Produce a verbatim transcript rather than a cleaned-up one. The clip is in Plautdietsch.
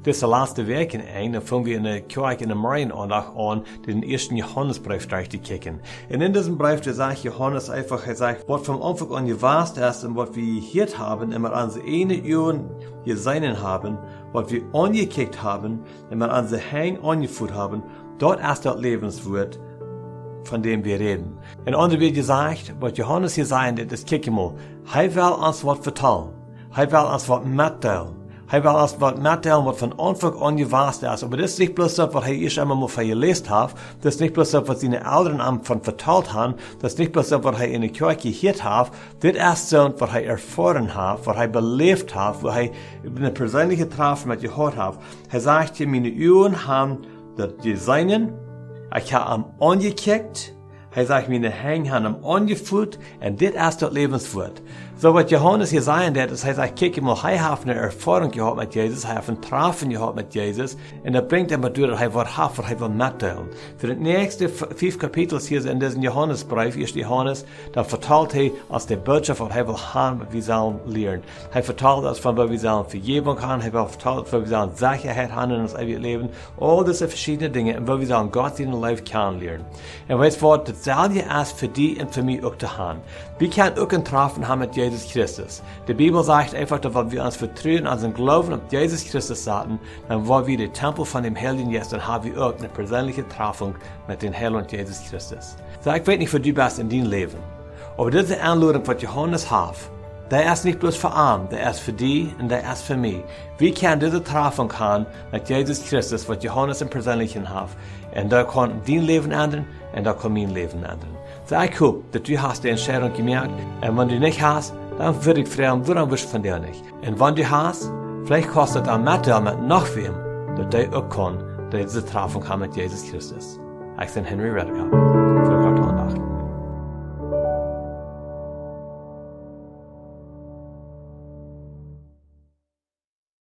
Dise latste Wäakj en Enj, dan fungen wie enne Kjoakj enne Marienondacht aun, dän ieeschten Johanesbreef derchtokjikjen. Un en disen Breef, doa sajcht Johanes eefach, hee sajcht, waut von Aunfank aun jewast es un waut wie jehieet haben un met onse ieejne Uagen jeseenen haben, waut wie aunjekjikjt haben un met onse Henj aunjefeelt haben, daut es daut Läwenswuat, von däm wie räden. En aundre Wieed jesajcht, waut Johanes hia sajcht, daut es, kjikj mol, hee well ons waut vetalen. Hee well ons waut metdeelen. Hee well ons waut metdeelen, waut von Aunfank aun jewast es. Oba dit es nich bloos daut, waut hee ieescht eemol mol von jeläst haft. Dit es nich bloos daut, waut siene Elren am von vetalt haben. Dit es nich bloos daut, waut hee enne Kjoakj jehieet haft. Dit es soont, waut hee erfoaren haft, waut hee beläft haft, wua hee eene perseenelje Trafen met jehaut haft. Hee sajcht hia, miene Uagen haben daut jeseenen, ekj hab am aunjekjikjt, hee sajcht, miene Henj haben am aunjefeelt, un dit es daut Läwenswuat. Soo waut Johanes hia sajen deit, es, hee sajcht, kjikj mol, hee haft eene Erfoarunk jehaut met Jesus, hee haft een Trafen jehaut met Jesus, un daut brinjt am doa, daut hee waut haft, waut hee well metdeelen. Fa de näakjste f-, fief Kapitels hia en disen Johanesbreef, ieescht Johanes, dan vetalt hee ons de Bootschoft, waut hee well haben, waut wie sellen lieren. Hee vetalt ons von, woo wie sellen Vejäwunk haben, hee vetalt, woo wie sellen Sechaheit haben en ons eewjet Läwen. Aul dise veschiedne Dinja, un woo wie sellen Gott siene Leew kjanen lieren. Un weetst waut, daut selwje es fa die un fa mie uk to haben. Wie kjennen uk een Trafen haben met Jesus Christus. De Bibel sajcht eefach, daut wan wie ons Vetruen, onsen Gloowen opp Jesus Christus saten, dan woa wie de Tempel von däm Heiljen Jeist, dan hab wie uk eene perseenelje Trafen met dän Heilaunt Jesus Christus. Soo, ekj weet nich, wua du best en dien Läwen. Oba dise Enlodunk, waut Johanes haft, dee es nich bloos fa am, dee es fa die un dee es fa mie. Wie kjennen dise Trafen haben met Jesus Christus, waut Johanes em Perseeneljen haft. Un daut kaun dien Läwen endren un daut kaun mien Läwen endren. Soo, ekj hop, daut du hast de Entscheidunk jemoakt. Un wan du nich hast, dan wudd ekj froagen, wuarom best du vondoag nich? Un wan du hast, veleicht kaust du daut dan metdeelen met noch wäm, daut dee uk kaun dise Trafen haben met Jesus Christus. Ekj sie Henry Redekop.